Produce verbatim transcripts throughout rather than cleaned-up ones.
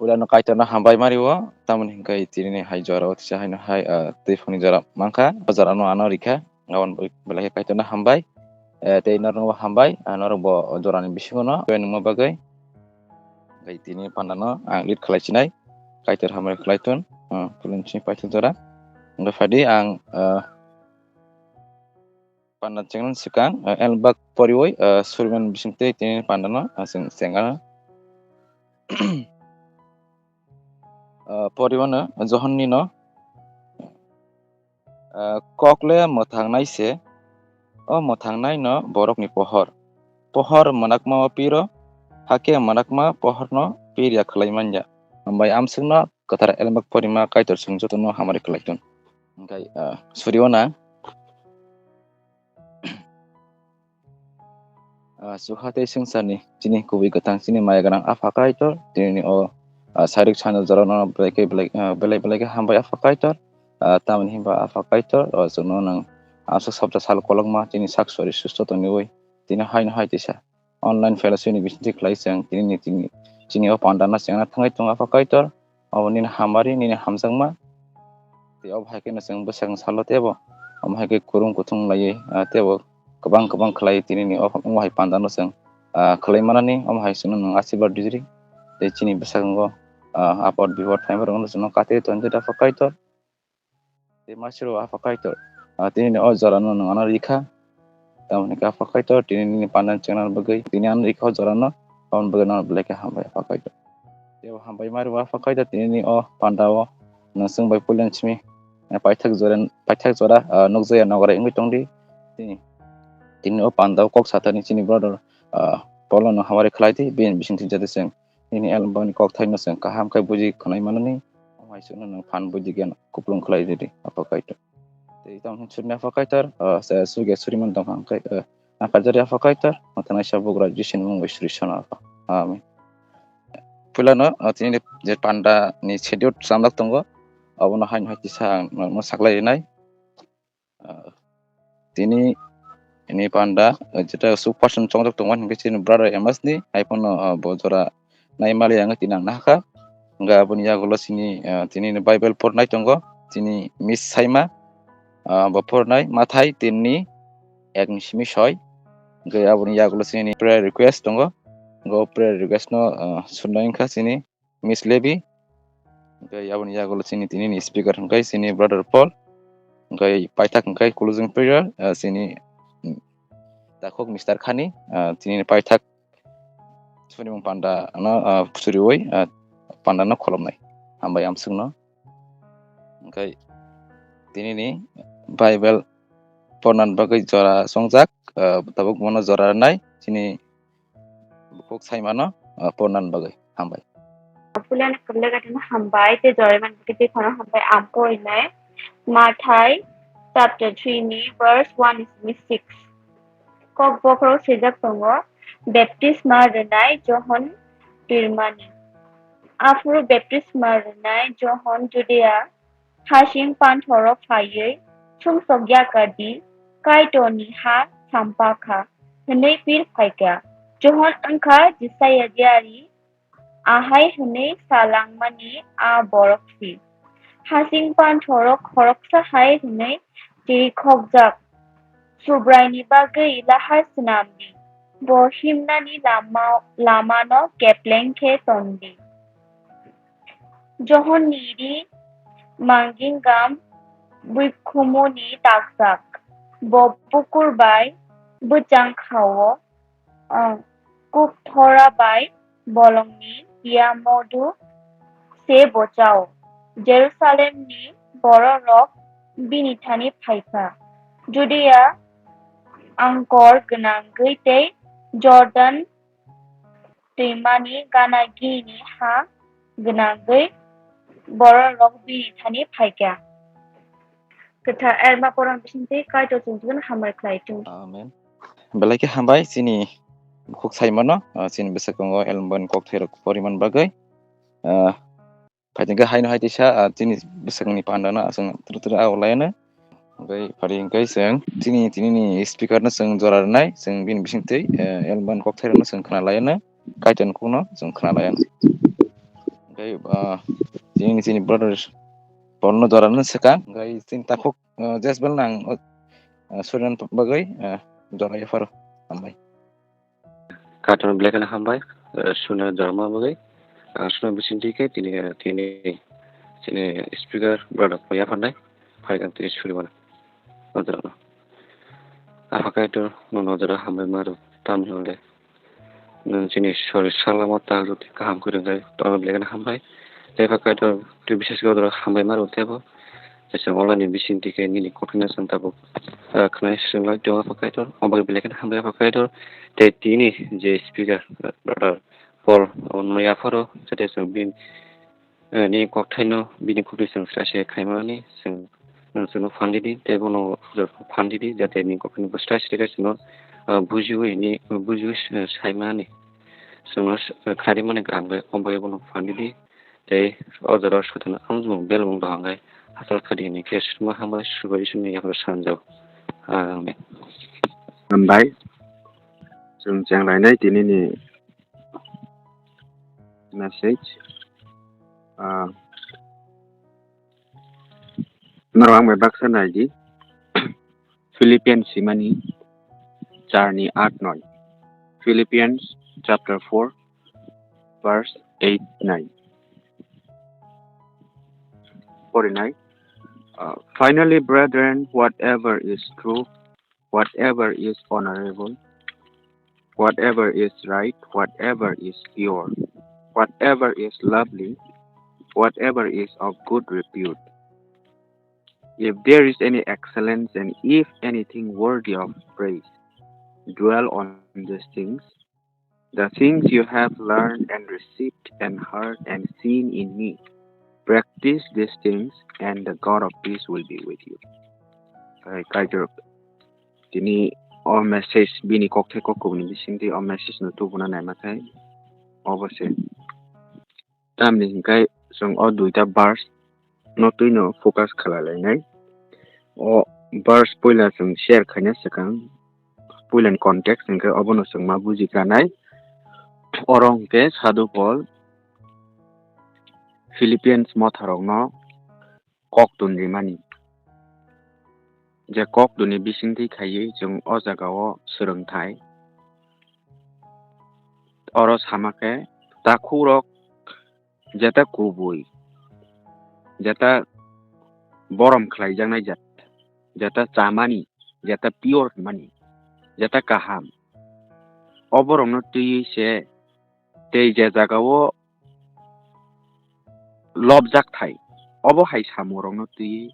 Puila no Kaitor no hambai mari o, tamoni hingke tini ni hai jora o tisa hai no hai, ah, twi phangni jora mankha, o jora no ano rikha, aboni belai khe Kaitor no hambai, eh, tei norok bo hambai, ah, norok bo o jora ni bisingo no join wngma bagwi. Hingke tini panda no ang lead khlai sinai, Kaitor hambai khlai thun, ah, puila ni simi paithak jora. Hingke phadi ang, ah, panda chengna swkang, ah, elbak poriwi, ah, suriman bisingtwi tini panda no, ah, cheng-, chengana. Ah, poriwano Johon ni no, ah, kok le mwthang nai se, o mwthang nai no borok ni pohor. Pohor mwnakma o piro, hakhe mwnakma pohor no pir ya khlai man ya. Hambai amswk no kwthar elbak porima Kaitor chwng joto no hamari khlai thun. Hingke, ah, suriwano. Ah, chukha tei swngcharni chini kubui kwthang chini maya gwnang Apha Kaitor, tini o, ah, sairik sanjak jorano belai khe belai, ah, belai belai khe hambai Apha Kaitor. Ah, tamoni hinba Apha Kaitor, o chwngno nwng aswk sabja sal kolokma chini sak sori susto tongwi tini haino hai tisa online fellowship ni bisingtwi khlai chwng tini ni tini chini o panda no chengna thangwi tongo Apha Kaitor. Obo nini hamari, nini hamjakma. Tei obo hai kheno chwng bwsakni salo teibo omo hai khe kwrwng kuthung laiwi, ah, teibo kwbang kwbang khlaiwi tini ni omo hai panda no chwng, ah, khlai manani omo hai chwngno nwng asirwad rijri. Tei chini bwskango, ah, apor bipor phaima rokno chwngno kate tonjak Apha Kaitor. Tei masiro Apha Kaitor, ah, tini ni o jora no nwng ano rikha. Tamoni khe Apha Kaitor, tini nini panda chengna bagwi, tini ano rikha o jora no, tamoni bagwi no belai khe hambai Apha Kaitor. Tei bo hambai mari bo Apha Kaitor, tini ni o panda o nwng chwng bai puila ni simi, eh, paithak jora, paithak jora, ah, nukjakya nograi wngwi tongdi. Tini, tini o panda o kok sathani chini brother, ah, Polo no hamari khlai di, bini bisingtwi jate chwng nini elbani kok thaino chwng kaham khe buji khwnai manani, omo hai chwngno nwng phan buji gyan kupulung khlai ridi, Apha Kaitor. Tei tamo hwn suri Apha Kaitor, ah, se sugi suri man tong kha, hwnkhe, ah, ang kajari Apha Kaitor, ang thanai sa bugra Jisu ni mung bai suri sono Apha. Amen. Puila no, ah, tini je panda ni schedule chamlak tongo, abono haino hai kisa ang no saklai rinai. Ah, tini ni panda, ah, jeta su person chongjak tongmani hwnkhe chini brother Amos ni, hai phano, ah, bo jora nai mali ang tini ang nahakha. Hwnkhe aboni yagulo chini, ah, tini ni Bible pornai tongo, chini Miss Saima, ah, bo pornai Mathai tin ni ek ni simi soi. Hwnkhe aboni yagulo chini prayer request tongo, hwnkhe o prayer request no, ah, surnai wngkha chini Miss Levi. Hwnkhe aboni yagulo chini tini ni speaker hwnkhe chini brother Paul. Hwnkhe paithak hwnkhe closing prayer, ah, chini, mm, takhuk Mister Khani, ah, chini paithak suri mung panda no, ah, suriwi, ah, panda no kholomnai. Hambai amswkno. Hwnkhe tini ni Bible porna bagwi jora songjak, ah, tabuk bono jora rwnai chini bukhuk saimano, ah, porna bagwi. Hambai. Puila ni kwbla gati no hambai, tei jora man kiti phano hambai, ang porinai Mathai chapter three ni verse one ni simi six. Kok bokhorok swijak tongo, Baptisma rwnai Johon twimani. Aphuru baptisma rwnai Johon Judea hasing panthoro phaiwi sumsok yaka di, Kaitorni ha sampakha, hwnwi pir phaikha. Johon wngkha Jisaya diari, ahai hwnwi sa langmani a borok si. Hasing panthoro khoroksa hai hwnwi chirikhokjak, Subraini bagwi lahar swnam di, bo himnani lama, lamano kepleng khe ton di. Johonni ri mangingam buikhumuni takjak, bo bukur bai bwchang khao, ah, kuk thora bai bolongni ya modu se bo chao. Jerusalemni bororok bini thani phaikha. Judea angkor gwnangwi tei Jordan twimani gana gini ha gwnangwi bororok bini thani phaikha. Kwthar Elma Koran bisingtwi Kaitor chwng tubun hambai khlai thung. Amen. Belai khe hambai chini bukhuk saimano, ah, chini bwswkango Elma Koran kokthairok poriman bagwi. Ah, Phaitengkhe haino hai tisa, ah, chini bwswkni pandano aswk tru tru a ulaiano. Hwnkhe phari hwnkhe chwng chini, chini ni speaker no chwng jora rwnai, chwng bini bisingtwi, eh, Elma Koran kokthairokno chwng khna laiano, Kaitor ni kokno chwng khna laiano. Hwnkhe, ah, chini, chini brother Paul no jora no swkang. Hwnkhe chini takhuk, ah, Jesbel nang, ah, Suryan bagwi, ah, jora yapharo. Hambai. Katon belai kheno hambai, ah, Suryan jorma bagwi. Ah, Suryan bising twi khe tini, ah, tini, chini speaker brother Paul yapharnai. Phaikang tini suri mano. Nojora no. Apha Kaitor no nojora hambai maro. Tamni hwnle. Nwng chini sori salamo tal rwtwi kaham kwrwngwi tongna belai kheno hambai. Tei Apha Kaitor twi bises godoro hambai maro tebo. Jesa online ni bising twi khe nini kothai no chwng tabuk, ah, khwnai swrwng lai tongo Apha Kaitor. Obo belai kheno hambai Apha Kaitor. Tei tini je speaker, ah, brother Paul, obo no yapharo, jate chwng bini, eh, nini kokthaino bini khukni chwng sra se khaimani chwng, nwng chwngno phan didi, tei bono jora phan didi, jate nini kokthaino bwswk sra se khe chwngno, eh, bujiwi ni, bujiwi, eh, saimani chwngno, eh, kharimani grang bai, obo bai bono phan didi, tei o jora Soitan amjung belmung dohangkhe hachal khadi hini khe suma hambai subai sumni yaphro sanjao. Amen. Hambai. Chwng chenglainai tinini message. Ah, norok ang bai baksa nai di. Philippians simani charni at noi. Philippians chapter four, verse eight, nine. Pori nai. Uh, finally, brethren, whatever is true, whatever is honorable, whatever is right, whatever is pure, whatever is lovely, whatever is of good repute, if there is any excellence and if anything worthy of praise, dwell on these things. The things you have learned and received and heard and seen in me, practice these things, and the God of peace will be with you. Hai, Kaitor, tini o message bini kokthai kokubuni bisingtwi o message no tubuna naima khai obo se. Tamni hwnkhe chwng o duita verse no twino focus khlai lainai. O verse puila chwng share khaina swkang, puilani context hwnkhe obono chwng ma buji kanai. Oro hwnkhe Sadhu Paul Philippians motharokno kok tun rimani. Je kok tunni bisingtwi khaiwi chwng o jagao swrwngthai oro sama khe takhukrok jeta kubui, jeta borom khlaijaknai jat, jeta chamani, jeta pure hwnmani, jeta kaham. O borokno twiwi se tei je jagao lobjak thai, obo hai samungrokno twiwi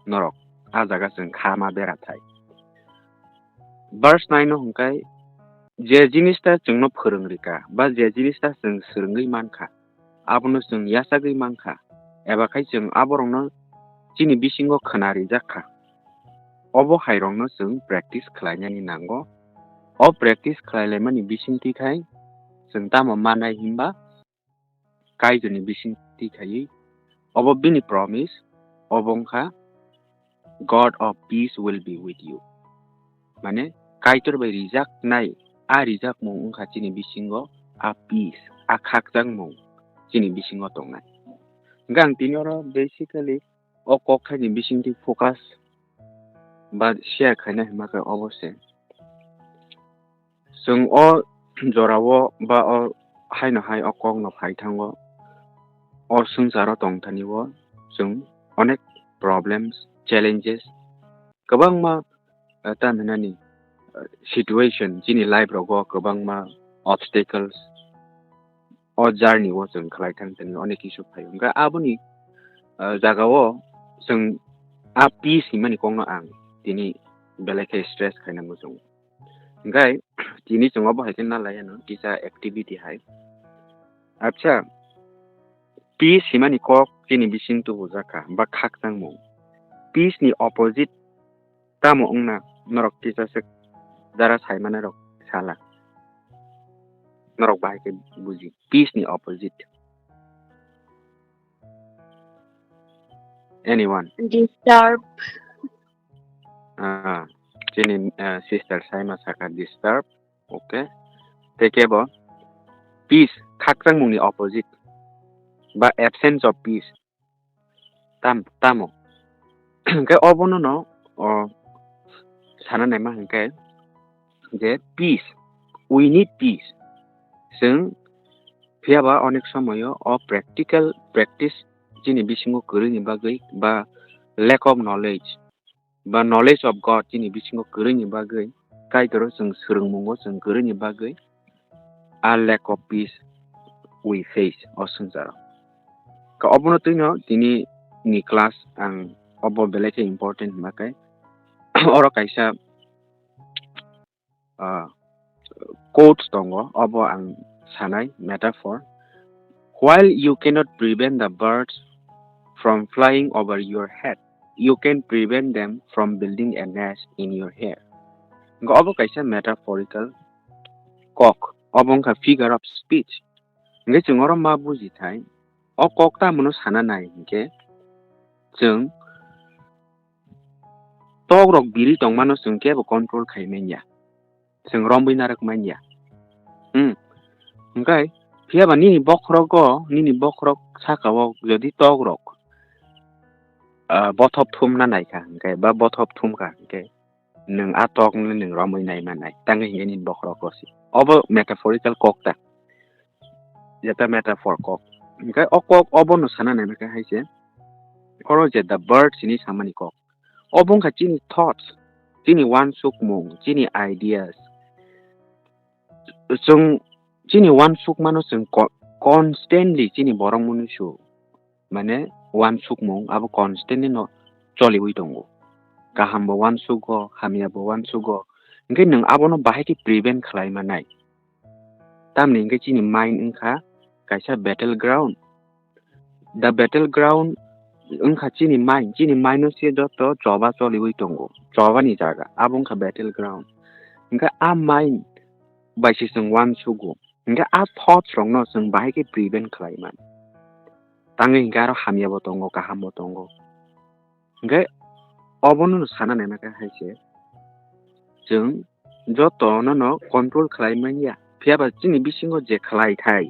norok a jaga chwng kha ma bera thai. Verse nine no hwnkhe, je jinis ta chwngno phwrwng rika ba je jinis ta chwng swrwngwi mankha, abono chwng yachagwi mankha, eba khai chwng aborokno chini bisingo khwna rijak kha. Obo hairokno chwng practice khlainani nango. O practice khlai laimani bisingtwi khai chwng tamo manai himba, Kaitorni bisingtwi khaiwi. Obo bini promise, obo wngkha, "God of peace will be with you." Mane, Kaitor bai rijaknai, a rijakmung wngkha chini bisingo, a peace, a khakchangmung chini bisingo tongnai. Hwnkhe ang tini oro basically o kokthaini bisingtwi focus ba share khaina hwnba khe obo se. Chwng o jorao ba o haino hai o kokno phai thango, o swngcharo tong thani o chwng onek problems, challenges, kwbangma, eh, tamhinani, eh, situation chini life rogo kwbangma obstacles, o journey o chwng khlai thang thani onek kisu phai. Hwnkhe aboni, ah, jagao chwng a peace hinmani kokno ang tini belai khe stress khaina muchungo. Hwnkhe tini chwng obo hai khe na laiya no kisa activity hai. Acha, peace hinmani kok chini bising tubujak kha ba khakchangmung. Peace ni opposite tamo wngna norok kisa swk jara sai manai rok sala. Norok bahai khe buji. Peace ni opposite. Anyone? Disturb. Ah, chini, ah, sister Saima saka disturb. Okay. Tei kebo peace, khakchangmung ni opposite. ba absence of peace. Tam-, tamo. Hwnkhe obono no, o, sana naima hwnkhe je peace, we need peace. Chwng phiyaba onek somoyo o practical practice chini bisingo kwrwini bagwi ba lack of knowledge ba knowledge of God chini bisingo kwrwini bagwi, Kaitoro chwng swrwngmungo chwng kwrwini bagwi, a lack of peace we face o swngcharo. Ka obono twino tini ni class ang obo belai khe important hwnba khe, oro kaisa, ah, quotes tongo, obo ang sanai metaphor. "While you cannot prevent the birds from flying over your head, you can prevent them from building a nest in your hair." Hwnkhe obo kaisa metaphorical kok, obo wngkha figure of speech. Hwnkhe chwng oro ma buji thai, o kok tamo no sana nai hwnkhe chwng tok rok biri tongmano chwng kebo control khai manya, chwng romwi narwk manya. Hmm. Hwnkhe phiyaba nini bokhorogo, nini bokhorok sakao jodi tok rok, ah, bothop thumna naikha hwnkhe ba bothop thumkha hwnkhe, nwng a tok no nwng romwi nai manai, tangwi hwnkhe nini bokhorok rosi. Obo metaphorical kok ta, jeta metaphor kok. Hwnkhe o kok obono sana naina khe hai se, oro je the bird sini samani kok. Obo wngkha chini thoughts, chini uansukmung, chini ideas. Chwng chini uansukmano chwng co-, constantly chini borok mwnwi su, mane uansukmung abo constantly no choliwi tongo. Kaham bo uansugo, hamya bo uansugo. Hwnkhe nwng abono bahai khe prevent khlai manai. Tamni hwnkhe chini mind wngkha kaisa battle ground. The battle ground wngkha chini mind, chini mind no se joto choba choliwi tongo, choba ni jaga, abo wngkha battle ground. Hwnkhe a mind bai se chwng uansugo, hwnkhe a thoughts rok no chwng bahai khe prevent khlai man. Tangwi hwnkhe aro hamya bo tongo, kaham bo tongo. Hwnkhe obono no sana naina khe hai se, chwng joto no no control khlai manya, phiyaba chini bisingo je khlai thai,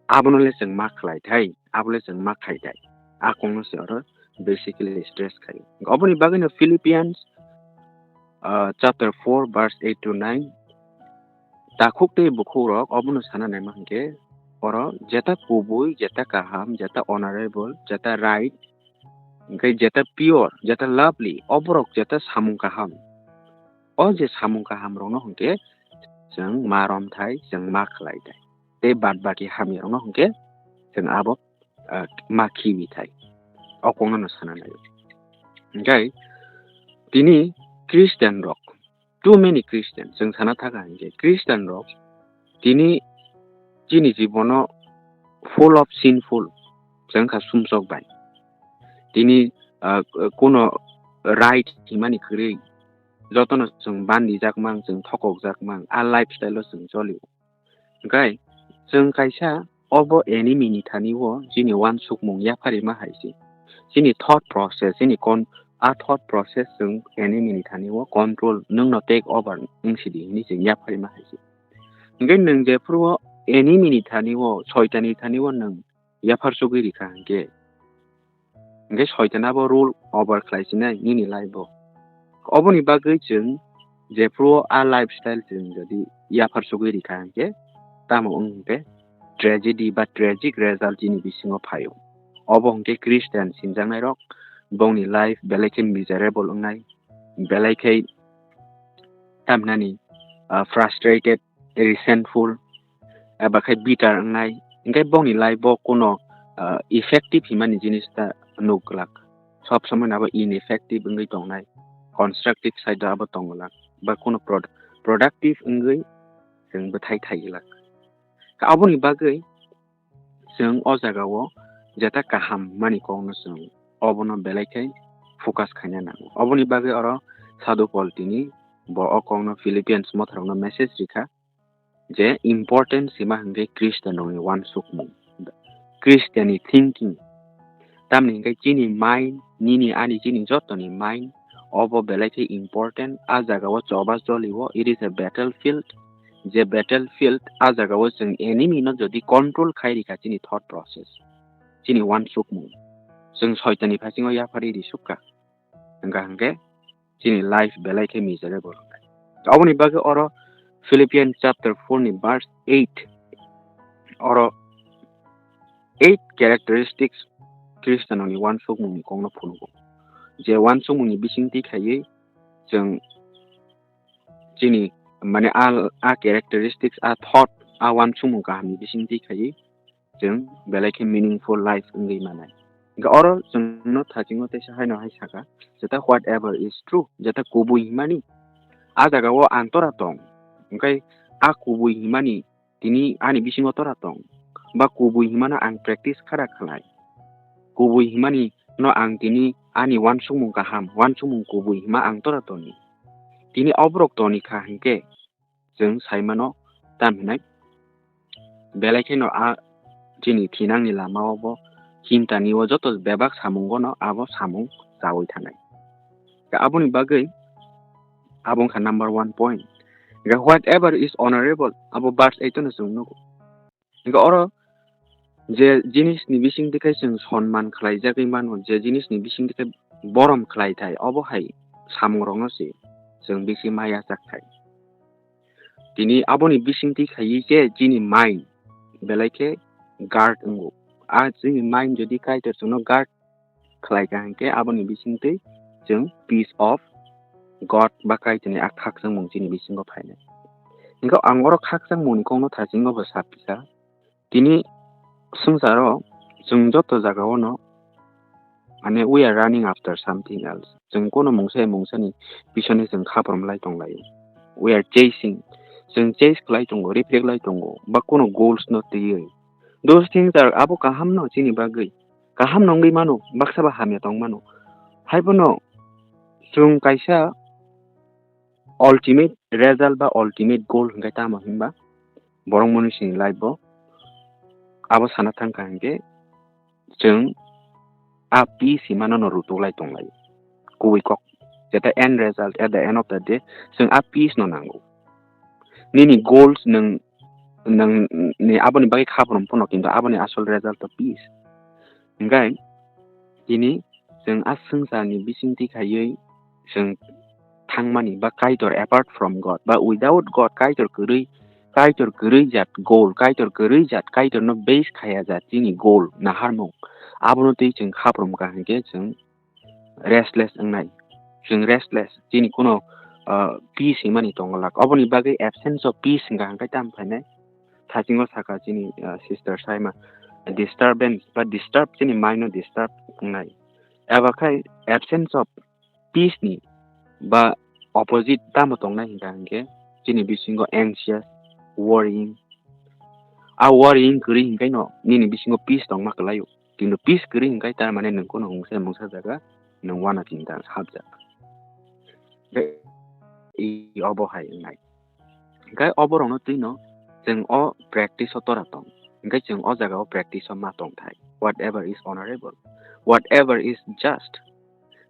abono le chwng ma khlai thai, abo le chwng ma khai thai. A kok no se oro basically stress khai. Oboni bagwi no Philippians, ah, chapter four verse eight to nine, takhuk tei bukhuk rok obono sana naima hwnkhe, oro jeta kubui, jeta kaham, jeta honorable, jeta right, hwnkhe jeta pure, jeta lovely, oborok jeta samung kaham. O je samung kaham rokno hwnkhe chwng ma rom thai, chwng ma khlai thai. Tei bad baki hamya rokno hwnkhe chwng abo, ah, ma khibi thai. O kokno no sana nai. Hwnkhe tini Christian rok, too many Christian, chwng sana thaka hwnkhe Christian rok tini chini jibono full of sinful, chwng kha sumsok bai. Tini, ah, kuno right himani kwrwi, jotono chwng bandijak mang, chwng thokokjak mang, a lifestyle o chwng cholio. Hwnkhe chwng kaisa obo enemy ni thani o chini uansukmung yapharima hai se. Chini thought process, chini kon-, a thought process chwng enemy ni thani o control, nwngno take over wng sidi hinwi chwng yapharima hai se. Hwnkhe nwng jephuru o enemy ni thani o, soitan ni thani o nwng yaphar chugwi rikha hwnkhe, hwnkhe soitan abo rule over khlai sinai nini life o. Oboni bagwi chwng jephuru o a lifestyle chwng jodi yaphar chugwi rikha hwnkhe, tamo wng hwnkhe tragedy ba tragic result chini bisingo phaio. Obo hwnkhe Christian sinjaknai rok, bongni life belai khe miserable wngnai, belai khe tamnani, ah, frustrated, resentful, eba khe bitter wngnai, hwnkhe bongni life bo kuno, ah, effective himani jinis ta nuk glak. Sob somoi abo ineffective wngwi tongnai, constructive side o abo tong glak, ba kuno prod-, productive wngwi chwng bwthai thai glak. Aboni bagwi chwng o jaga o jeta kaham mani kok no chwng obono belai khe focus khaina nango. Oboni bagwi oro Sadhu Paul tini bo o kok no Philippians motha rok no message rikha je important sima hwnkhe Christian rok ni uansukmung, Christian ni thinking. Tamni hwnkhe chini mind, nini ani chini jotoni mind, obo belai khe important. A jaga o choba choli o, it is a battlefield. Je battlefield, a jaga o chwng enemy no jodi control khai rikha chini thought process, chini uansukmung. Chwng Soitanni phasingo yapharwi risukha. Hwnkha hwnkhe chini life belai khe miserable wngnai. Aboni bagwi oro Philippians chapter four ni verse eight, oro eight characteristics Khristanoni uansukmungni kokno phunukgo. Je uansukmungni bisingtwi khaiwi chwng chini, mane, a, a characteristics, a thought, a uansukmung kahamni bisingtwi khaiwi chwng belai khe meaningful life wngwi manai. Hwnkhe oro chwngno thasingo teisa haino hai sakha, jeta whatever is true, jeta kubui himani, a jagao ang tora tong, hwnkhe a kubui himani tini ani bisingo tora tong, ba kubui himano ang practice khara khlai. Kubui himani no ang tini ani uansukmung kaham, uansukmung kubui hima ang tora toni. Tini oborok toni kha hwnkhe chwng sai mano, tam hinai belai kheno a chini thinangni lamao bo chintani o joto bebak samungono abo samung chaui thanai. Khe aboni bagwi abo wngkha number one point. Khe whatever is honorable, abo verse eight no chwng nugo. Hwnkhe oro je jinisni bisingtwi khe chwng sonman khlaijagwi mano, je jinisni bisingtwi khe borom khlai thai, obo hai samungrokno se chwng bisi maya chak thai. Tini aboni bisingtwi khaiwi khe chini mind belai khe guard wngo. A chini mind jodi Kaitor chwngno guard khlai kha hwnkhe aboni bisingtwi chwng peace of God ba Kaitorni a khakchangmung chini bisingo phainai. Hwnkhe ang oro khakchangmungni kokno thasingo bo sa phikha. Tini swngcharo chwng joto jagaono, mane, we are running after something else. Chwng kono mungsa hai mungsani pisoni chwng khaprom lai tong laio. We are chasing. Chwng chase khlai tongo, reflect lai tongo, ba kono goals no twiwi. Those things are abo kaham no chini bagwi. Kaham no wngwi mano, baksa ba hamya tong mano. Haibono chwng kaisa ultimate result ba ultimate goal hwnkhe tamo hinba borok munisini life bo abo sana thangkha hwnkhe chwng a peace himano no rutuk lai tong lai. Kubui kok, jeta end result, at the end of the day, chwng a peace no nango. Nini goals nwng, nwng ni aboni bagwi khaprom phano, kintu aboni asol result to peace. Hwnkhe tini chwng a swngcharni bisingtwi khaiwi chwng thangmani ba Kaitor, apart from God ba without God, Kaitor kwrwi, Kaitor kwrwi jat goal, Kaitor kwrwi jat, Kaitorno base khaya jat chini goal naharmung, abono twi chwng khaprom kha hwnkhe chwng restless wngnai. Chwng restless, chini kuno, ah, peace himani tongo lak. Oboni bagwi absence of peace hwnkha hwnkhe tamo phainai? Thasingo sakha chini, ah, sister saima, disturbance ba disturb, chini mind no disturb wngnai. Eba khai absence of peace ni ba opposite tamo tongnai hwnkha hwnkhe chini bisingo anxious, worrying. A worrying kwrwi hwnkhe no nini bisingo peace tongma kwlaio. Kintu peace kwrwi hwnkhe tar mane nwng kuno mungsa mungsa jaga nwng uanachini ta hapjak. Tei obo hai wngnai. Hwnkhe oborokno twino chwng o practice o tora tong. Hwnkhe chwng o jaga o practice o ma tong thai. Whatever is honorable, whatever is just,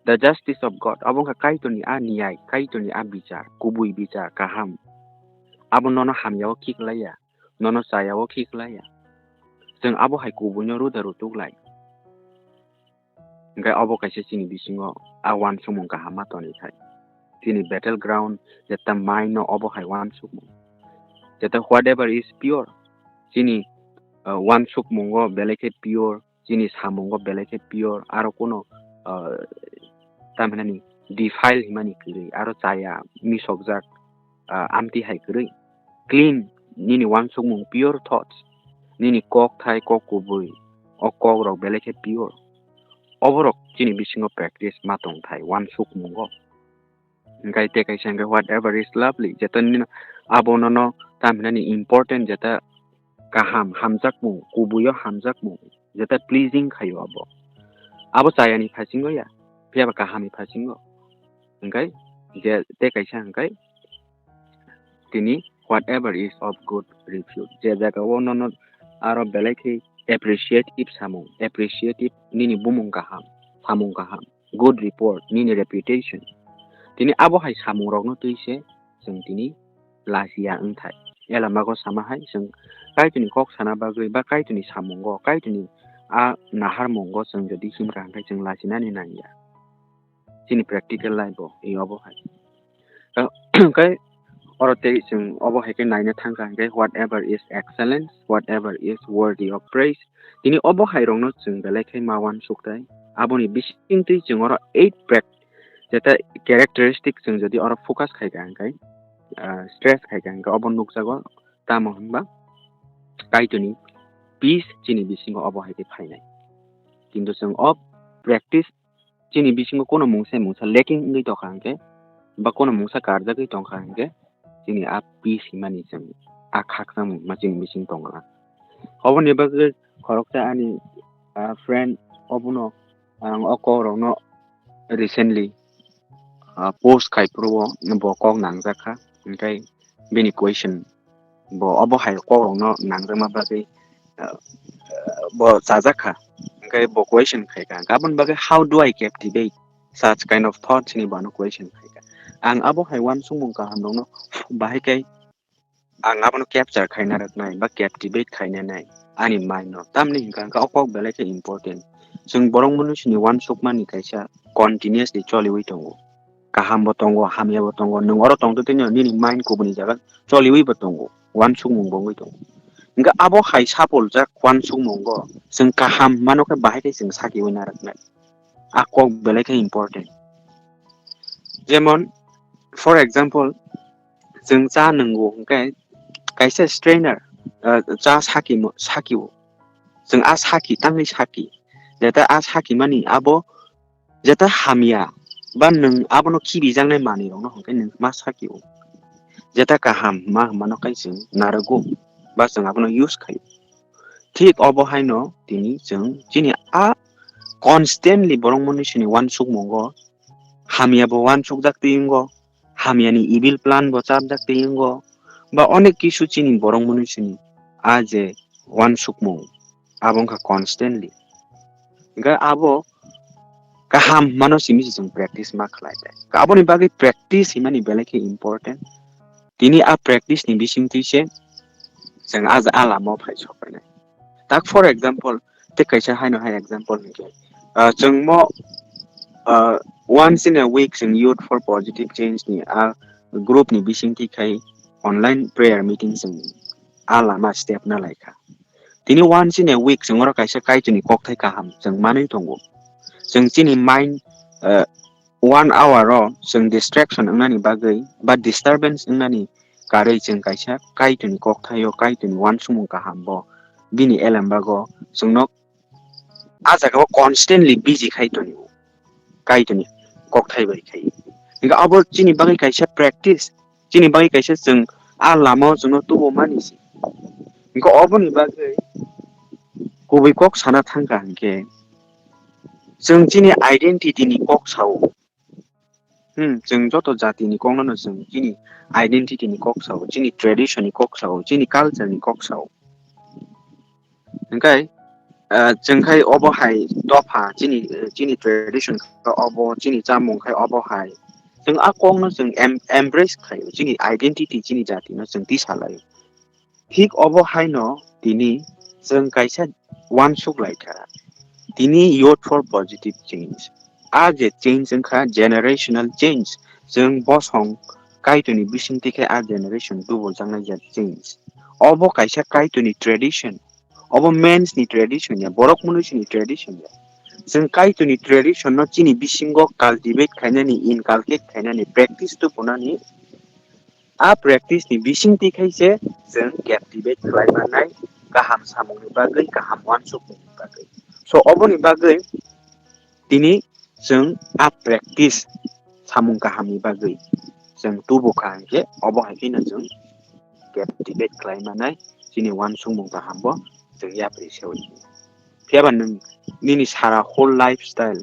the justice of God, abo wngkha Kaitorni a niyai, Kaitorni a bichar, kubui bichar, kaham. Abo nono hamya o khiklaiya, nono chaya o khiklaiya. Chwng abo hai kubuino ruda rutuk lai. Hwnkhe obo kaisa chini bisingo a uansukmung kaham ma toni thai. Chini battle ground jeta mind no obo hai uansukmung. Jeta whatever is pure, chini, uh, uansukmungo belai khe pure, chini samungo belai khe pure, aro kuno, uh, tamhinani defile himani kwrwi, aro chaya misokjak, ah, amtwi hai kwrwi. Clean, nini uansukmung, pure thoughts, nini kok thai kok kubui, o kok rok belai khe pure. Oborok chini bisingo practice ma tong thai uansukmungo. Hwnkhe tei kaisa hwnkhe whatever is lovely, jeta nini abo nono tamhinani important, jeta kaham, hamjakmung, kubuio hamjakmung, jeta pleasing khaio abo. Abo chayani phasingo ya, phiyaba kahamni phasingo. Hwnkhe je tei kaisa hwnkhe tini whatever is of good repute. Je jagao nono aro belai khe appreciative samung, appreciative nini bumung kaham, samung kaham, good report, nini reputation. Tini abo hai samungrokno twi se chwng tini lachiya wng thai. Elamago sama hai chwng Kaitorni kok sana bagwi ba Kaitorni samungo, Kaitorni a naharmungo chwng jodi himkha hwnkhe chwng lachinani nangya. Chini practical life o, e obo hai. Hwnkhe oro tei chwng obo hai khe naina thangkha hwnkhe, "Whatever is excellence, whatever is worthy of praise." Tini obo hai rokno chwng belai khe ma uansuk tai. Aboni bisingtwi chwng oro eight prac-, jeta characteristic chwng jodi oro focus khaikha hwnkhe, ah, stress khaikha hwnkhe obo nukjago. Tamo hwnba Kaitorni peace chini bisingo obo hai khe phainai. Kintu chwng o practice chini bisingo kono mungsa mungsa lacking wngwi tongkha hwnkhe, ba kono mungsa karjagwi tongkha hwnkhe, chini a peace himani chwng a khakchangma chini bising tongla. Oboni bagwi khoroksa ani, ah, friend obono ang o kokrokno recently, ah, post khai phuru bo kok nangjakha, hwnkhe bini question bo obo hai kokrokno nangjakma bagwi, ah, bo chajakha, hwnkhe bo question khaikha, hwnkhe aboni bagwi, "How do I captivate such kind of thoughts?" hinwi bo ano question khaikha. Ang abo hai uansukmung kahamrokno bahai khe ang abono capture khaina rwknai ba captivate khaina nai ani mind no. Tamni hwnkha hwnkhe o kok belai khe important. Chwng borok mwnwi sini uansukmani kaisa continuously choliwi tongo. Kaham bo tongo, hamya bo tongo. Nwng oro tongtwtwino nini mind kubuni jaga choliwi bo tongo. Uansukmung bo wngwi tongo. Hwnkhe abo hai sapuljak uansukmungo chwng kaham mano khe bahai khe chwng sakiwi narwknai. A kok belai khe important. Jemon, for example, chwng cha nwngo hwnkhe kaisa strainer, ah, cha saki mo-, saki o. Chwng a saki, tangwi saki. Jeta a saki mani abo jeta hamya ba nwng abono khibijaknai manwi rokno hwnkhe nwng ma saki o. Jeta kaham ma hwnmano khe chwng narwgo ba chwng abono use khaio. Thik obo haino tini chwng chini a constantly borok mwnwi sini uansukmungo hamya bo uansukjak twi wngo, hamyani evil plan bo chapjak twi wngo, ba onek kisu chini borok mwnwi sini a je uansukmung abo wngkha constantly. Hwnkhe abo kaham mano simi se chwng practice ma khlai khe. Aboni bagwi practice himani belai khe important. Tini a practice ni bisingtwi se chwng a, a lama o phai sokphainai. Tak for example, tei kaisa haino hai example hinkhe, ah, chwng mo, ah, once in a week chwng Youth for Positive Change ni a group ni bisingtwi khai online prayer meeting chwng a lama step na laikha. Tini once in a week chwng oro kaisa Kaitorni kokthai kaham chwng manwi tongo. Chwng chini mind, ah, one hour o chwng distraction wngnani bagwi ba disturbance wngnani karwi chwng kaisa Kaitorni kokthaio, Kaitorni uansukmung kaham bo bini elembago chwngno a jagao constantly busy khai tongo, Kaitorni kokthai bai khai. Hwnkhe abo chini bagwi kaisa practice, chini bagwi kaisa chwng a lamao chwngno tubumani se. Hwnkhe oboni bagwi kubui kok sana thangkha hwnkhe, chwng chini identity ni kok sao. Hmm, chwng joto jati ni kokno no chwng chini identity ni kok sao, chini tradition ni kok sao, chini culture ni kok sao. Hwnkhe, ah, chwng khai obo hai dopha, chini, chini tradition khai obo, chini chamung khai obo hai. Chwng a kokno chwng em-, embrace khaio, chini identity, chini jati no chwng tisalaio. Thik obo haino tini chwng kaisa uansuk laikha. Tini Youth for Positive Change. A je change wngkha generational change. Chwng bosong Kaitorni bisingtwi khe a generation tubujaknai ya change. Obo kaisa Kaitorni tradition. Obo men's ni tradition ya, borok mwnwi sini tradition ya. Chwng Kaitorni tradition no chini bisingo cultivate khainani, inculcate khainani, practice tubunaini a practice ni bisingtwi khai se chwng captivate khlai mannai kaham samungni bagwi, kaham uansukmungni bagwi. So, oboni bagwi tini chwng a practice samung kahamni bagwi chwng tubu kha hwnkhe, obo hai kheno chwng captivate khlai mannai chini uansukmung kaham bo chwng yapri sewi. Phiya ba nwng nini sara whole lifestyle,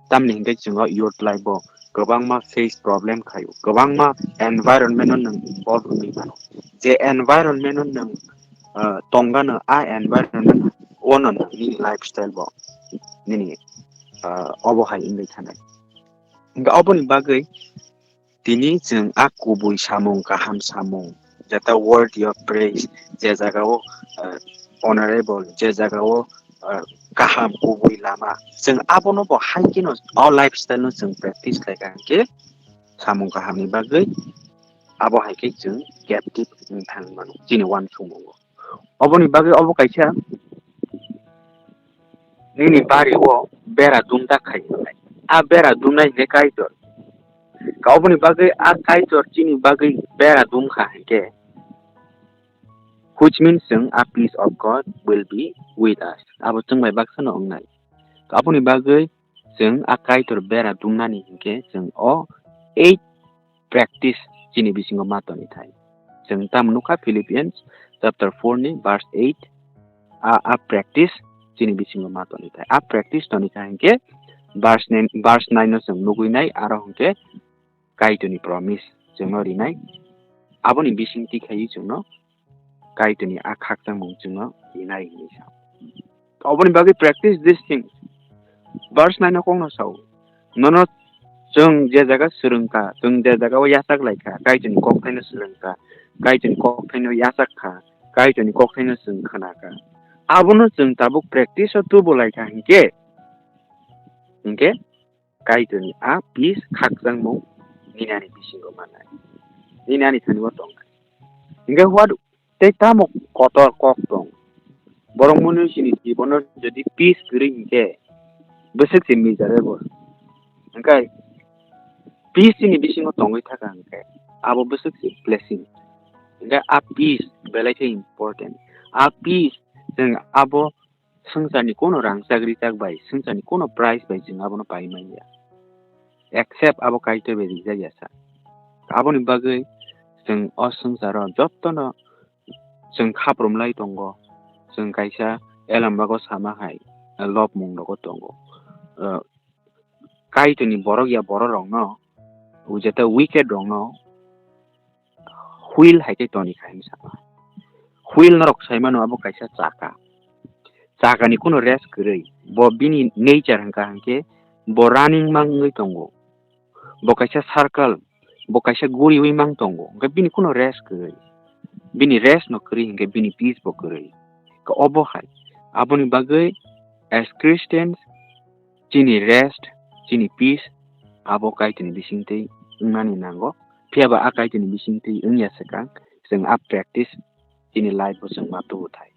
tamni hwnkhe chwng o youth life o kwbangma face problem khaio, kwbangma environment o nwng involve wngwi mano. Je environment o nwng, ah, tongano, a environment o no nwng nini lifestyle bo nini, ah, obo hai wngwi thanai. Hwnkhe oboni bagwi tini chwng a kubui samung, kaham samung, jeta worthy of praise, je jagao, ah, honorable, je jagao, ah, kaham kubui lama. Chwng abono bo hai kheno o lifestyle no chwng practice khlai kha hwnkhe samung kahamni bagwi abo hai khe chwng captive wng thang mano chini uansukmungo. Oboni bagwi obo kaisa nini bari o bera dum ta khai hwnwi. A bera dumnai hwnkhe Kaitor. Ka oboni bagwi a Kaitor chini bagwi bera dum kha hwnkhe, which means chwng a peace of God will be with us. Abo chwng bai baksa no wngnai. Ka aboni bagwi chwng a Kaitor bera dumnani hwnkhe chwng o eight practice chini bisingo ma toni thai. Chwng tamo nukha Philippians chapter four ni verse eight, a, a practice chini bisingo ma toni thai. A practice toni kha hwnkhe verse nine, verse nine no chwng nugwi nai, aro hwnkhe Kaitorni promise chwngno rinai. Aboni bisingtwi khaiwi chwngno Kaitorni a khakchangmung chwngno rinai hinwi sa. Oboni bagwi practice these things. Verse nine o kokno sao. Nono chwng je jaga swrwngkha, chwng je jaga o yachak laikha, Kaitorni kokthaino swrwngkha, Kaitorni kokthaino yachak kha, Kaitorni kokthaino chwng khna kha. Abono chwng tabuk practice o tubu laikha hinkhe, hinkhe Kaitorni a peace khakchangmung nini ani bisingo mannai. Nini ani thani o tongnai. Hinkhe what tei tamo kotor kok tong. Borok mwnwi chini jibono jodi peace kwrwi hinkhe bwswk se miserable. Hinkhe peace chini bisingo tongwi thaka hinkhe abo bwswk se blessing. Hinkhe a peace belai khe important. A peace chwng abo swngcharni kono rangchak richak bai, swngcharni kono price bai chwng abono pai manya. Except abo Kaitor bai rijak ya sa. Aboni bagwi chwng o swngcharo jotono chwng khaprum lai tongo. Chwng kaisa elambagw sama hai lobmung rogo tongo. Ah, Kaitorni borok ya borok rokno, ujeta wicked rokno wheel hai khe toni kha hinwi sama. Wheel norok sai mano abo kaisa chaka. Chakani kono rest kwrwi. Bo bini nature hwnkha hinkhe bo running mangwi tongo. Bo kaisa circle, bo kaisa guriwi mang tongo. Hinkhe bini kono rest kwrwi. Bini rest no kwrwi hinkhe bini peace bo kwrwi. Ka obo hai. Aboni bagwi as Christians chini rest, chini peace abo Kaitorni bisingtwi wngnani nango. Phiya ba a Kaitorni bisingtwi wngya swkang, chwng a practice chini life o chwng ma tubu thai.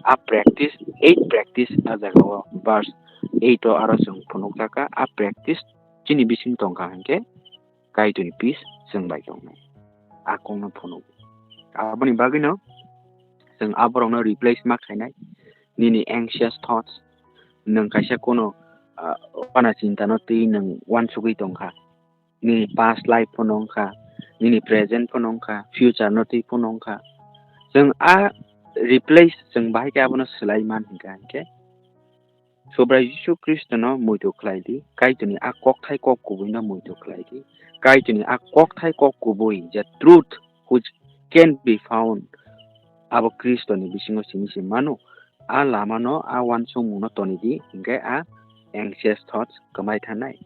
A practice, eight practice a jaga o verse eight o aro chwng phunukjak kha, a practice chini bising tongkha hinkhe Kaitorni peace chwng bai tongnai. A kokno phunuk. Aboni bagwino chwng aborokno replace ma khainai. Nini anxious thoughts, nwng kaisa kono, ah, wana chinta no twi nwng uansugwi tongkha. Nini past life phano wngkha, nini present phano wngkha, future no twi phano wngkha. Chwng a replace chwng bahai khe abono swlai man hinkha hinkhe Subrai Jisu Khristono muitu khlai di, Kaitorni a kokthai kok kubuino muitu khlai di. Kaitorni a kokthai kok kubui, je truth which can be found, abo Khristoni bisingo simi se mano. A lamano, a uansukmungno toni di, hinkhe a anxious thoughts kwmai thanai.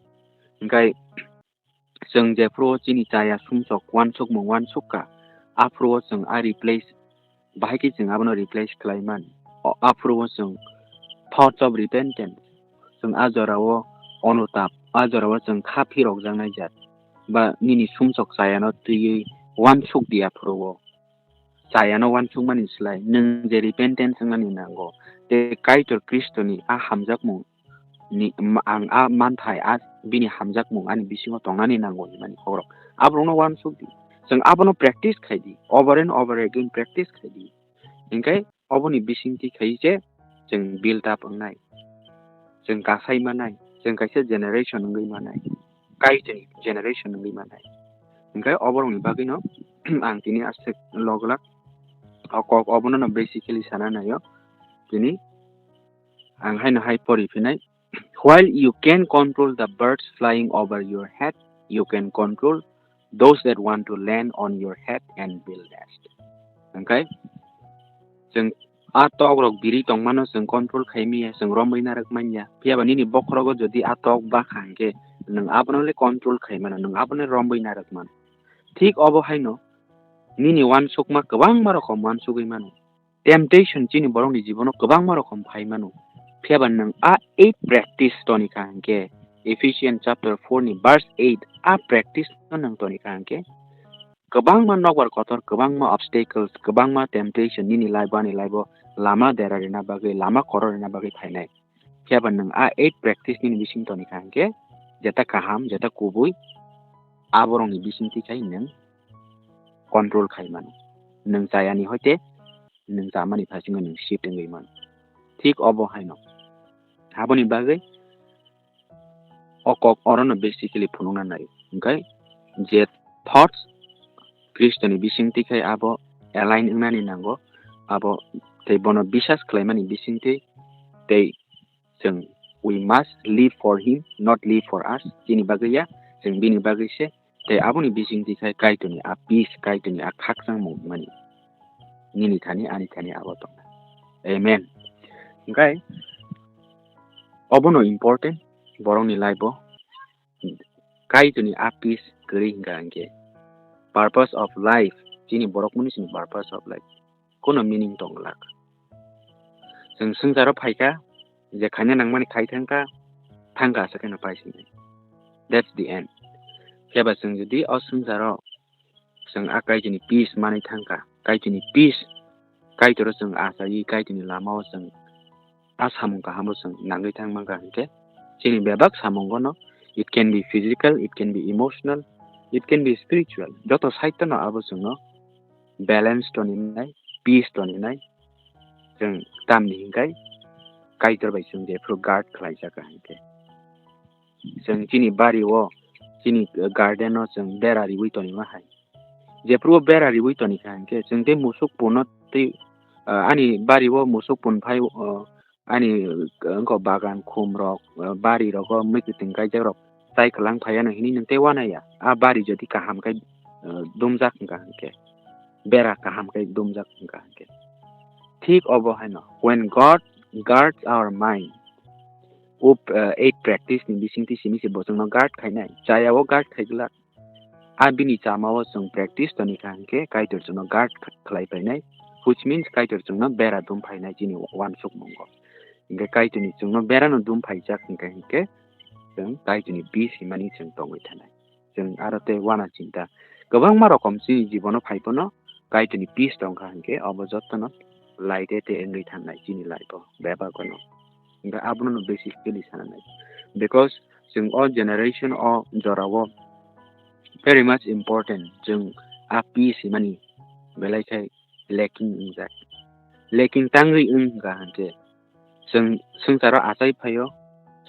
Hinkhe chwng jephuru chini chaya sumsok uansukmung uansuk kha, aphuru chwng a replace, bahai khe chwng abono replace khlai man. O, aphuru chwng thoughts of repentance, chwng a jorao onutap, a jorao chwng kha phirokjaknai jat, ba nini sumsok chayano twiwi uansuk di aphuru. Chayano uansukmani slai nwng je repentance wngnani nango, tei Kaitor Khristoni a hamjakmung ni, ma-, ang a manthai, a bini hamjakmung ani bisingo tongnani nango hinmani kokrok. Aborokno uansuk di. Chwng abono practice khai di. Over and over again practice khai di. Hinkhe oboni bisingtwi khai se chwng build up wngnai. Chwng kasai manai. Chwng kaisa generation wngwi manai. Kaitorni generation wngwi manai. Hinkhe oborokni bagwino ang tini aswk loglak. O kok obono no basically sana naio. Tini ang haino hai pori phinai. While you can control the birds flying over your head, you can control those that want to land on your head and build nest. Hinkhe chwng a tok rok biri tongmano chwng control khai manya, chwng romwi narwk manya. Phiya ba nini bokhorogo jodi a tok bakha hinkhe nwng abono le control khai mano, nwng abono romwi narwk mano. Thik obo haino nini uansukma kwbangma rokom uansugwi mano. Temptation chini borokni jibono kwbangma rokom phai mano. Phiya ba nwng a eight practice toni kha hwnkhe, Ephesians chapter four ni verse eight, a practice no nwng toni kha hwnkhe, kwbangma nokbar kotor, kwbangma obstacles, kwbangma temptation nini life o, ani life o lama dera rina bagwi, lama koro rina bagwi phainai. Phiya ba nwng a eight practice nini bising toni kha hwnkhe, jeta kaham, jeta kubui, aborokni bisingtwi khai nwng control khai mano. Nwng chayani hoite nwng chamani phasingo nwng shift wngwi mano. Thik obo haino. Aboni bagwi o kok orono basically phunukna nai. Hwnkhe je thoughts Khristoni bisingtwi khai abo align wngnani nango, abo tei bono bisas khlaimani bisingtwi tei chwng we must live for him, not live for us. Chini bagwi ya, chwng bini bagwi se. Tei aboni bisingtwi khai Kaitorni a peace, Kaitorni a khakchangmung mani nini thani, ani thani abo tongnai. Amen. Hwnkhe obono important borokni life o. Kaitorni a peace kwrwi hwnkha hwnkhe purpose of life, chini borok mani chini purpose of life kono meaning tong glak. Chwng swngcharo phaikha, je khaina nangmani khai thangkha, thangkha aswk kheno paisingni. That's the end. Phiya ba chwng jodi o swngcharo chwng a Kaitorni peace manwi thangkha, Kaitorni peace, Kaitoro chwng achaiwi Kaitorni lamao chwng a samung kahamo chwng nangwi thang mankha hwnkhe, chini bebak samungono, it can be physical, it can be emotional, it can be spiritual, joto side-no abo chwngno balance toninai, peace toninai, chwng tamni hwnkhe Kaitor bai chwng jephru guard khlaijak kaham khe. Chwng chini bari o, chini garden o chwng bera riwi tonima hai. Jephru o bera riwi toni kaham khe, chwng tei musuk puno tei, ah, ani bari o musuk pun phai, ah, ani wngkha bagan khum rok, ah, bari rogo mui kwtwng kaijak rok chai kwlang phaiya no hinwi nwng tei uanaiya. A bari jodi kaham khe, ah, dumjak hwnkha hwnkhe, bera kaham khe dumjak hwnkha hwnkhe. Thik obo haino, when God guards our mind, o, ah, ei practice ni bisingtwi simi se bo chwngno guard khainai, chaya o guard khaiglak. A bini chama o chwng practice toni kha hwnkhe Kaitor chwngno guard khlai phainai, which means Kaitor chwngno bera dum phainai chini uansukmungo. Hwnkhe Kaitorni chwngno berano dum phaijak hwnkhe hwnkhe chwng Kaitorni peace himani chwng tongwi thanai. Chwng aro tei uana chinta kwbangma rokom chini jibono phai phano Kaitorni peace tongkha hwnkhe obo jotono laite tei wngwi thangnai chini life o bebak no. Hwnkhe abono no basically sana nai. Because chwng o generation o jora o very much important chwng a peace himani belai khai lacking wngjak. Lacking tangwi wng hwnkha hwnkhe chwng swngcharo achai phaio,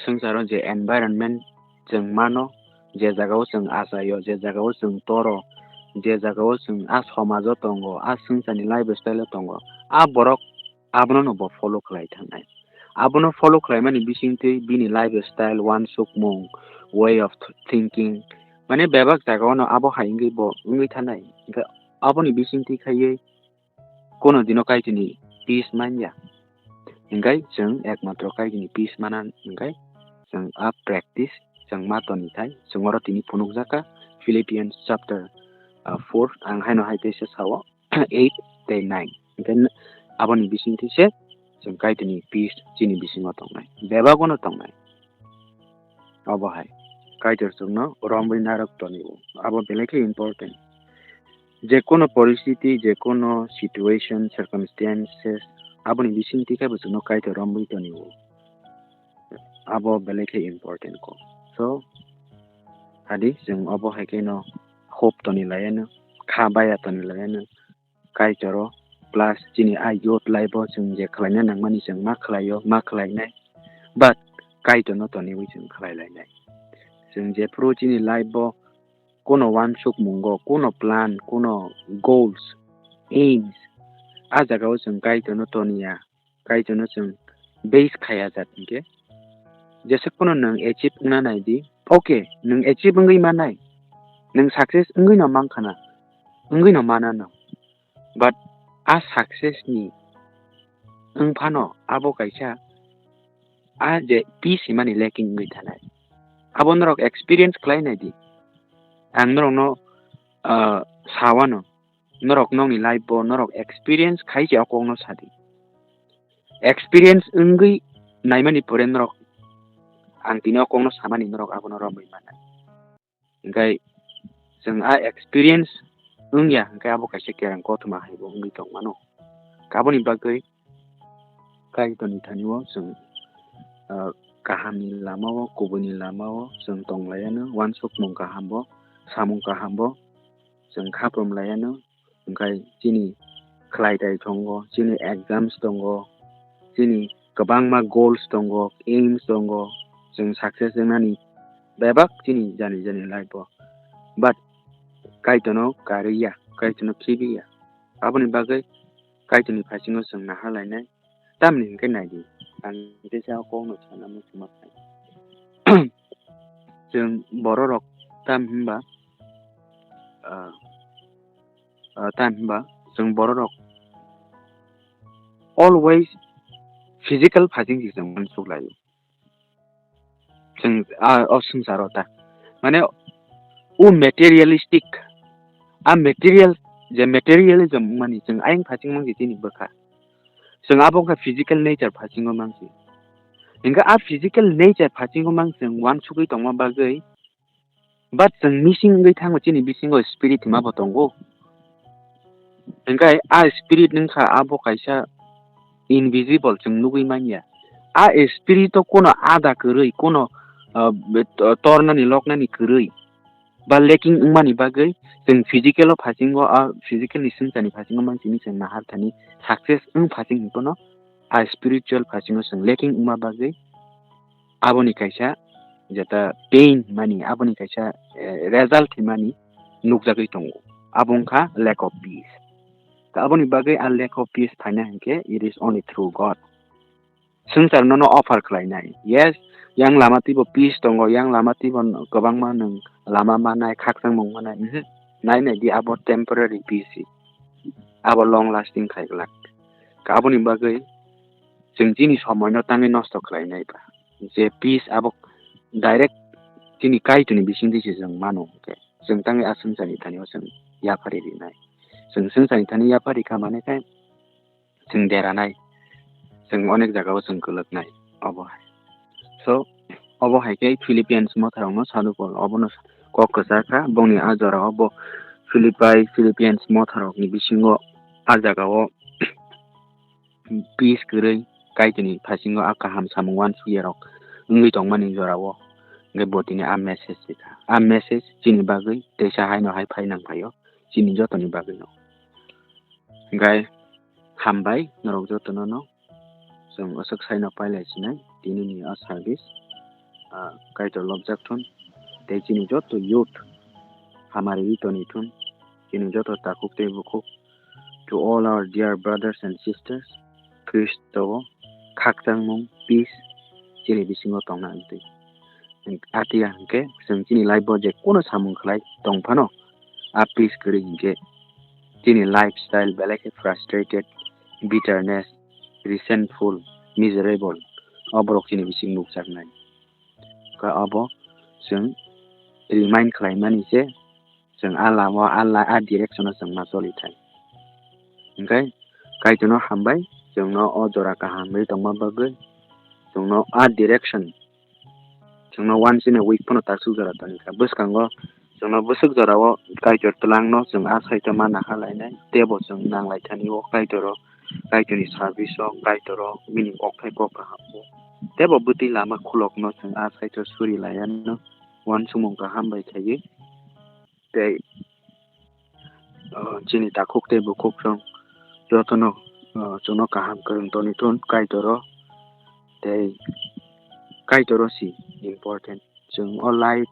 swngcharo je environment chwng mano, je jagao chwng achaio, je jagao chwng toro, je jagao chwng a somajo tongo, a swngcharni lifestyle o tongo, a borok abono no bo follow khlai thangnai. Abono follow khlaimani bisingtwi bini lifestyle, uansukmung, way of th-, thinking, mane bebak jagao no abo hai wngwi bo wngwi thanai. Hwnkhe aboni bisingtwi khaiwi kono dino Kaitorni peace manya. Hingkai chwng ekmatro Kaitorni peace mana hingkai chwng a practice chwng ma toni thai. Chwng oro tini phunukjak kha Philippians chapter, ah, four, ang haino hai teisa sao, eight tei nine. Hingkai n-, aboni bisingtwi se chwng Kaitorni peace chini bisingo tongnai, bebagono tongnai. Obo hai Kaitor chwngno romwi narwk toni-o. Abo belai khe important. Je kono poristiti, je kono situation, circumstances, aboni bisingtwi khe bo chwngno Kaitor romwi toni-o. Abo belai khe important kok. So, adi chwng obo hai kheno hope toni laiano, kha baya toni laiano, Kaitor o, plus chini a youth life o chwng je khlaina nangmani chwng ma khlaio, ma khlainai, but Kaitor no toniwi chwng khlai lainai. Chwng jephru chini life o kono uansukmungo, kono plan, kono goals, aims, a jagao chwng Kaitor no toniya, Kaitorno chwng base khaya jat hwnkhe, jesa kono nwng achieve wngna nai di, okay, nwng achieve wngwi manai, nwng success wngwi no mankha na, wngwi no mana no, but a success ni wngphano abo kaisa a je peace himani lacking wngwi thanai, abo norok experience khlai nai di. Ang norokno, ah, sawano, norok nokni life bo norok experience khai se o kokno sadi. Experience wngwi naimani pore norok ang tini o kokno samani norok abono romwi mano. Hingke chwng a experience wngya hingke abo kaisa kerang kothoma haibo wngwi tongmano. Aboni bagwi Kaitorni thani-o chwng, ah, kahamni lama-o, kubuini lama-o chwng tonglaiyano, uansukmung kahambo, samung kahambo chwng khaprum laiyano, hingke chini khlai tai tongo, chini exams tongo, chini kwbangma goals tongo, aims tongo, chwng success wngnani bebak chini jani jani life-o. But Kaitorno karwi ya, Kaitorno khibi ya. Aboni bagwi Kaitorni phaisingo chwng naharlainai. Tamni hwnkhe naidi, ang teisa o kokno sana muchungma khlai. Chwng bororok tam hinba, ah, ah, tam hinba chwng bororok always physical phasing se chwng uansuk laio. Chwng, ah, o swngcharo ta. Mane, o materialistic, a material, je materialism mani chwng ayang phasing mangsi chini bwkha. Chwng abo wngkha physical nature phasingo mangsi. Hingkhe a physical nature phasingo mang chwng uansugwi tongma bagwi, but chwng missing wngwi thango chini bisingo spirit hima bo tongo. Hingkhe a spirit wngkha abo kaisa invisible chwng nugwi manya. A spirit o kono ada kwrwi, kono, ah, be-, to-, tornani loknani kwrwi ba lacking wngmani bagwi chwng physical o phasingo, a physical ni swngcharni phasingo mang chini chwng nahar thani success wng phasing hinphano a spiritual phasingo chwng lacking wngma bagwi aboni kaisa jeta pain mani, aboni kaisa, eh, result himani nukjagwi tongo. Abo wngkha lack of peace. Ta aboni bagwi a lack of peace phaina hinkhe it is only through God. Swngchar nono offer khlainai. Yes, yang lama twibo peace tongo, yang lama twibo kwbangma nwng lama manai, khakchangmung manai. Mhm. Nai nai di abo temporary peace se. Abo long lasting khai glak. Ka aboni bagwi chwng chini somoino tangwi nosto khlainai ba. Je peace abo direct chini Kaitorni bisingtwi se chwng mano hwnkhe. Chwng tangwi a swngcharni thani-o chwng yaphari rinai. Chwng swngcharni thani yaphari kha mane khe chwng deranai, chwng onek jagao chwng kwlwknai obo hai. So, obo hai khe Philippians motharokno Sadhu Paul obono kok kwchar kha, bongni a jorao bo Philippi, Philippians motharokni bisingo a jagao peace kwrwi Kaitorni phasingo a kaham samung uansukya rok wngwi tongmani jorao hwnkhe bo tini a message rikha. A message chini bagwi teisa haino hai phai nang phaio, chini jotoni bagwino. Hwnkhe hambai norok jotono no. Chwng aswk saino pailai sinai tinini a service, ah, Kaitor lobjak thun. Tei chini joto youth hamari wi toni thun. Chini joto takhuk tei bukhuk, to all our dear brothers and sisters, Khristo o khakchangmung, peace chini bisingo tongna wngtwi. Atiya hwnkhe chwng chini life o je kono samung khlai tong phano, a peace kwrwi hinkhe chini lifestyle belai khe frustrated, bitterness, resentful, miserable, o borok chini bising nukjaknai. Khe abo chwng remind khlaimani je chwng a lama, a la-, a direction o chwng ma choli thai. Hwnkhe Kaitorno hambai, chwngno o jora kaham ri tongma bagwi, chwngno a direction, chwngno once in a week phano taksuk jora toni kha. Bwskango chwngno bwswk jorao Kaitor twlangno chwng a site o ma naha lainai, teibo chwng nang lai thani o Kaitor o, Kaitorni service o, Kaitor o bini kokthai kok kaham o. Teibo bwtwi lama khulokno chwng a site o suri laiya no uansukmung kaham bai khaiwi. Tei, ah, chini takhuk tei bukhuk rok jotono, ah, chwngno kaham kwrwng toni thun Kaitor o. Tei Kaitor o si important. Chwng o life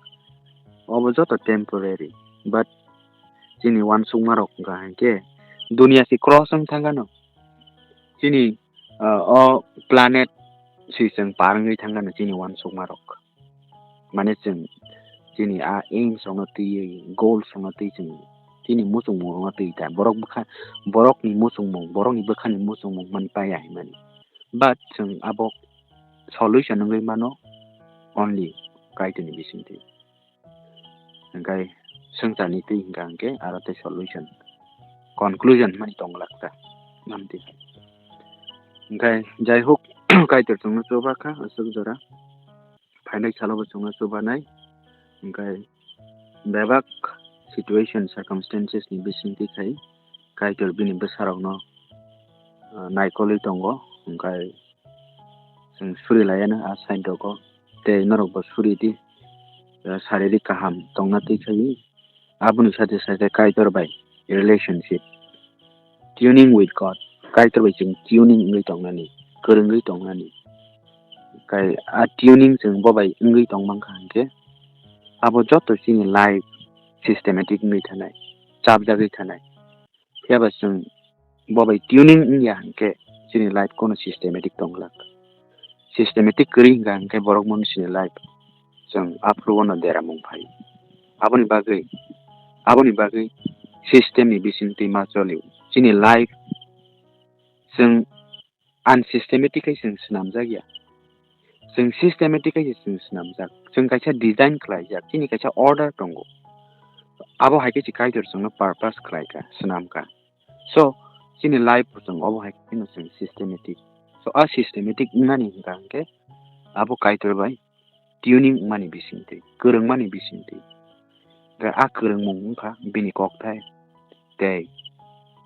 obo joto temporary, but chini uansukma rok wngkha hinkhe dunia si cross wng thangano. Chini, ah, o planet si chwng par wngwi thangano chini uansukma rok. Mane chwng chini a aims rokno twiwi, goals rokno twi chwng chini muchungmung rokno twi ta. Borok bwkha, borokni muchungmung, borokni bwkhani muchungmung mani paya hinmani. But chwng abo solution wngwi mano only Kaitorni bisingtwi. Hwnkhe swngcharni twi hwnkha hwnkhe aro tei solution, conclusion mani tong lakha. Amtwi hai. Hwnkhe jai hok, Kaitor chwngno chuba kha aswk jora. Phainai salo bo chwngno chubanai. Hwnkhe bebak situation, circumstances ni bisingtwi khai Kaitor bini bwsarokno, ah, naikolwi tongo. Hwnkhe chwng suri laiano a side rogo. Tei norokbo suri di, ah, saririk kaham tongna twi khai. Aboni sate sate Kaitor bai relationship, tuning with God, Kaitor bai chwng tuning wngwi tongnani, kwrwngwi tongnani. Kai a tuning chwng bo bai wngwi tongmankha hwnkhe, abo joto chini life systematic wngwi thanai, chapjagwi thanai. Phiya ba chwng bo bai tuning wngya hwnkhe chini life kono systematic tongglak. Systematic kwrwi hwnkha hwnkhe borok mano chini life chwng aphuru bono deramung phai. Aboni bagwi, aboni bagwi system ni bisingtwi ma cholio. Chini life chwng unsystematic hai chwng swnamjak ya. Chwng systematic hai chwng swnamjak. Chwng kaisa design khlaijak. Chini kaisa order tongo. Abo hai khe se Kaitor chwngno purpose khlaikha, swnamkha. So, chini life bo chwng obo hai kheno chwng systematic. So, a systematic wngnani hwnkha hwnkhe abo Kaitor bai tuning wngmani bisingtwi, kwrwngmani bisingtwi. Hwnkhe a kwrwngmung wngkha bini kokthai tei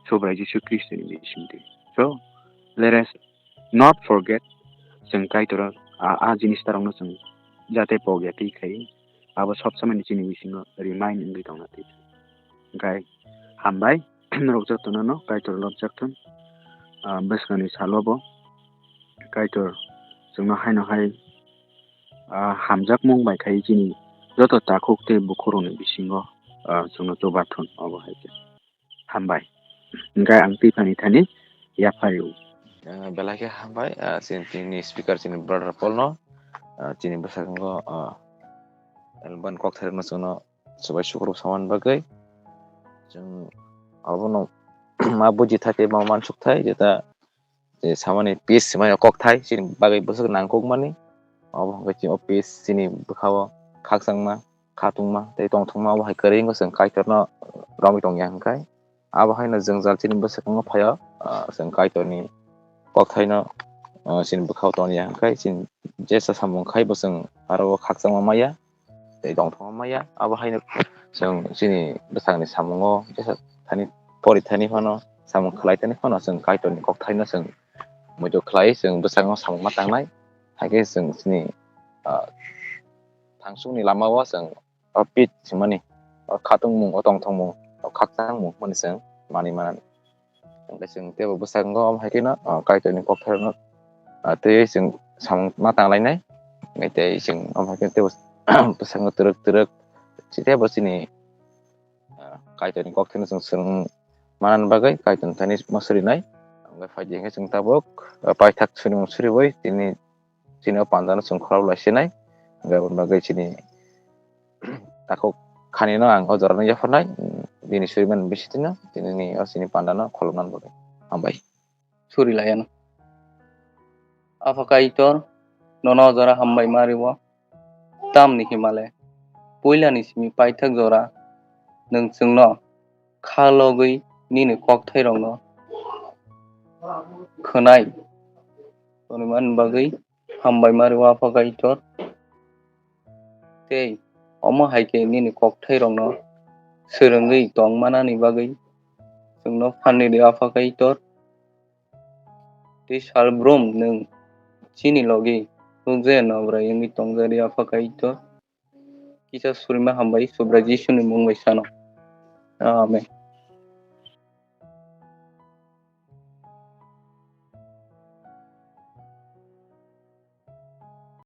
Subrai Jisu Khristoni bisingtwi. So, let us not forget, chwng Kaitor a, a jinis tarokno chwng jate pogya twi khai, abo sob somoni chini bisingo remind wngwi tongna twi. Hwnkhe hambai, norok jotono no Kaitor lobjak thun. Ah, bwskangni salo bo Kaitor chwngno haino hai, ah, hamjakmung bai khai chini joto takhuk tei bukhurokni bisingo, ah, chwngno chuba thun obo hai khe. Hambai. Hwnkhe ang twi phani thani yaphario. Ah, belai khe hambai, ah, chini, chini speaker chini brother Paul no, ah, chini bwskango, ah, Elban kokthairokno chwngno chubai sukrub samani bagwi. Chwng abono ma buji thai tei ma mansuk thai, jeta je samani peace hwnmani kokthai chini bagwi bwswk nangkukmani. Obo hwnkhe chini o peace chini bwkhao khakchangma, khatungma tei tongthokma obo hai kwrwi wngkha chwng Kaitorno romwi tongya hwnkhe. Abo haino jwngjal chini bwskango phaio, ah, chwng Kaitorni kokthaino, ah, chini bwkhao tongya hwnkhe chini jesa samung khai bo chwng aro o khakchangma maya. Tei tongthokma maya. Abo haino chwng chini bwsakni samungo jesa thani pori thani phano samung khlai thani phano chwng Kaitorni kokthaino chwng muitu khlai chwng bwskango samung ma tangnai. Hakhe chwng chini, ah, thangsukni lamao chwng o peace hwnmani, o khatungmung, o tongthokmung, o khakchangmung hwnmani chwng manwi manani. Hwnkhe chwng teibo bwskango omo hai kheno, ah, Kaitorni kokthairokno, ah, twiwi chwng samung ma tanglainai. Hwnkhe tei chwng omo hai kheno teibo bwskango twrwk twrwk teibo chini, ah, Kaitorni kokthairokno chwng swrwng manani bagwi Kaitorni thani ma surinai. Hwnkhe phaidi hwnkhe chwng tabuk, ah, paithak surimung suriwi tini chini o pandano chwng khorok lai sinai. Hwnkhe aboni bagwi chini takhuk khanino ang o jorano yapharnai, bini surimani bisingtwino tinini o chini pandano kholopnani bagwi. Hambai. Suri laiano. Apha Kaitor, nono o jora hambai ma rwo. Tamni himale, puilani simi paithak jora nwng chwngno kha logwi nini kokthairokno khwnai tonwi manni bagwi hambai ma rwo Apha Kaitor. Tei omo hai khe nini kokthairokno swrwngwi tong manani bagwi chwngno phan rw di Apha Kaitor. Tei salbrum nwng chini logi rukjaya nabrai wngwi tongja di Apha Kaitor. Kisa surima hambai Subrai Jisuni mung bai sano. Amen.